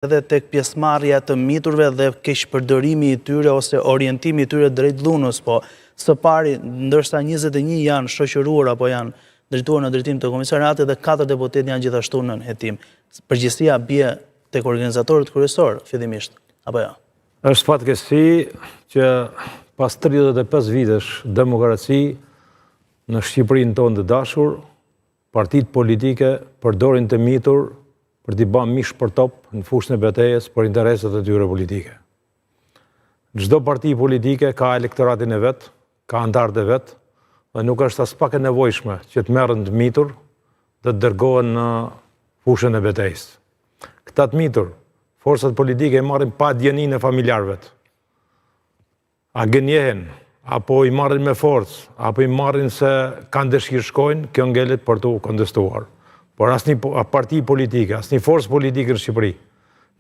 Edhe tek pjesëmarrja e të miturve dhe keqpërdorimi i tyre ose orientimi i tyre drejt dhunës, po së pari, ndërsa 21 janë shoqëruar apo janë drejtuar në drejtim të komisariatit dhe 4 deputetë janë gjithashtu nën hetim. Përgjegjësia bie tek organizatorët kryesorë fillimisht, apo jo? Është fatkeqësi që pas 35 vitesh demokraci në Shqipërinë tonë të dashur, Partitë politike përdorin të mitur për t'i ba mish për top në fushën e betejës për interesat e tyre politike. Çdo parti politike ka elektoratin e vet, ka anëtarët e vet dhe nuk është aspak e nevojshme që të merren të mitur dhe të dërgohen në fushën e betejës. Këta të mitur, forcat politike i marrin pa dijeninë e familjarëve. A gënjehen, apo i marrin me forcë, apo i marrin se kanë dëshirë shkojnë, kjo ngelet për t'u kontestuar. Por asnjë parti politike, asnjë forcë politike në Shqipëri,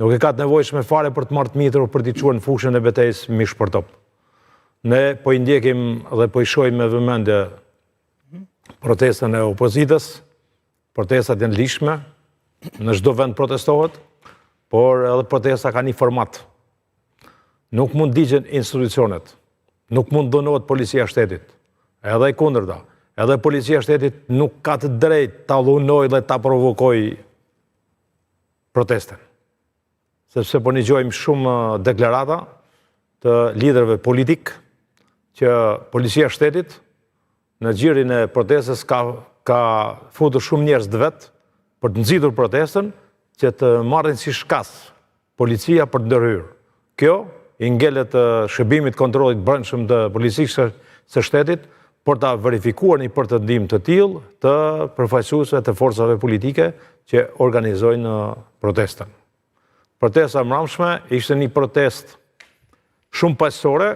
nuk e ka të nevojshme fare për të marrë të mitur për t'i çuar në fushën e betejës mish për top. Ne po i ndjekim dhe po i shohim me vëmendje protestën e opozitës, protestat janë të ligjshme, në çdo vend protestohet, por edhe protesta ka një format. Nuk mund digjen institucionet, nuk mund dhunohet policia e shtetit, edhe e kundërta, edhe policia e shtetit nuk ka të drejtë ta dhunojë dhe ta provokojë protestën. Sepse po nigjojmë shumë deklarata të liderëve politikë që policia e shtetit në gjirin e protestës ka, ka futur shumë njerëz të vet për të nxitur protestën që të marrin si shkas policia për të ndërhyrë. Kjo i ngelet shërbimit të kontrollit të brendshëm të policisë së shtetit për ta verifikuar një pretendim të tillë të përfaqësuesve të forcave politike që organizojnë protestën. Protesta e mramshme ishte një protestë shumë paqësore,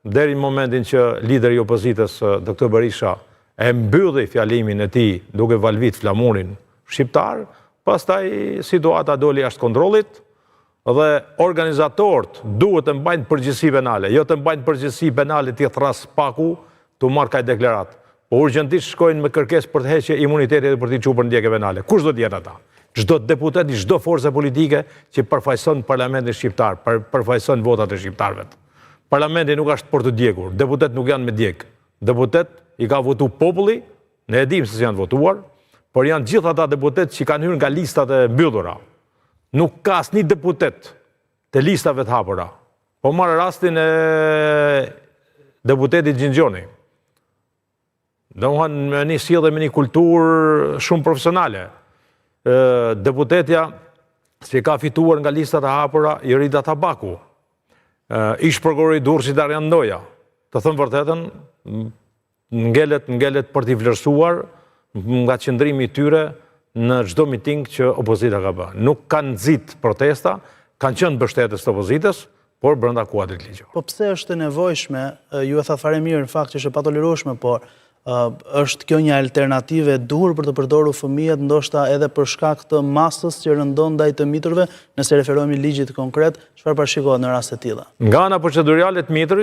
deri në momentin që lideri i opozitës, Dr. Berisha, e mbylli fjalimin e tij duke valvit flamurin shqiptar, pastaj situata doli jashtë kontrollit dhe organizatorët duhet të mbajnë përgjegjësi penale, jo të mbajnë përgjegjësi penale t'i thërrasë SPAK-u t'u marrë kaj deklaratë. Po urgjentisht shkojnë me kërkesë për të heqje imunitetit dhe për t'i çu për ndjekje penale. Kush do të jenë ata? Çdo deputet i çdo force politike që përfaqëson parlamentin shqiptar, përfaqëson votat e shqiptarëve. Parlamenti nuk është për të djegur, deputet nuk janë me djeg. Deputet i ka votu populli, ne e dimë se si janë votuar, por janë gjithë ata deputet që kanë hyrë nga listat e mbyllura. Nuk ka asnjë deputet të listave të hapura. Po marr rastin e deputetit Gjin Gjoni. Domethënë me një sjellje me një kulturë shumë profesionale. Deputetja që ka fituar nga listat e hapura Jorida Tabaku. Ish prokurori i Durrësit Arjan Ndoja. Të them vërtetën, ngelet ngelet për t'i vlerësuar nga qëndrimi i tyre në çdo miting që opozita ka bërë. Nuk kanë nxit protesta, kanë qenë mbështetës të opozitës, por brenda kuadrit ligjor. Po pse është e nevojshme, ju e thatë fare mirë në fakt që është e patolerueshme, por është kjo një alternativë e duhur për të përdorur fëmijët ndoshta edhe për shkak të masës që rëndon ndaj të miturve, nëse referohemi ligjit konkret, çfarë parashikohet në raste të tilla? Nga ana procedurale të miturit.